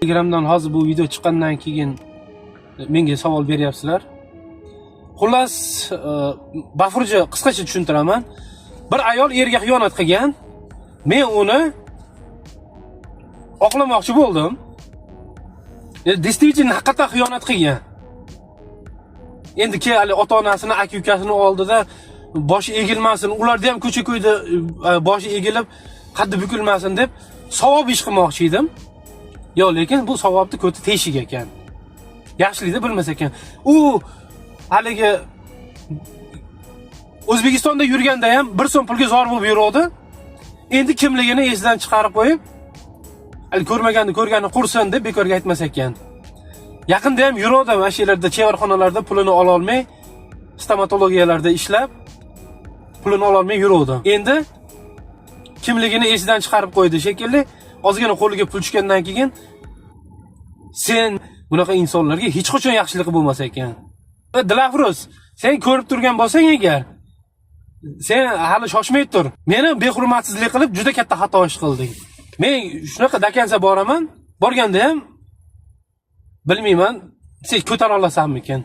Telegramdan hozir bu video chiqqandan keyin menga savol beryapsizlar. Xullas, bafurja qisqacha tushuntiraman. Bir ayol erga xiyonat qilgan. Men uni oqlamoqchi bo'ldim. Действительно, haqiqatan xiyonat qilgan. Endi ke hali ota-onasini, aka-ukasini oldida boshi egilmasin, ularda ham ko'cha-ko'yda boshi egilib, qaddi bukilmasin deb savob ish qilmoqchi edim. Yo'q, lekin bu savobni ko'ti teshik ekan. Yaxshilikni bilmas ekan. U haligi O'zbekistonda yurganda ham 1 so'm pulga zor bo'lib yuruvdi. Endi kimligini esidan chiqarib qo'yib, hali ko'rmaganni ko'rgani qursin deb bekorga aytmas ekan. Yaqinda ham yuruvdi mana shu yerlarda, chevarxonalarda pulini ololmay, stomatologiyalarda ishlab pulini ololmay yuruvdi. Endi kimligini esidan chiqarib qo'ydi shekilli. Ozgina qo'liga pul tushgandan keyin sen bunaqa insonlarga hech qachon yaxshilik qilib bo'lmas ekan. Dilafruz, sen ko'rib turgan bo'lsang agar, sen hali shoshmay tur. Meni behurmatsizlik qilib juda katta xato ish qilding. Men shunaqa до конца boraman. Borganda ham bilmayman, sen ko'tara olasanmikin?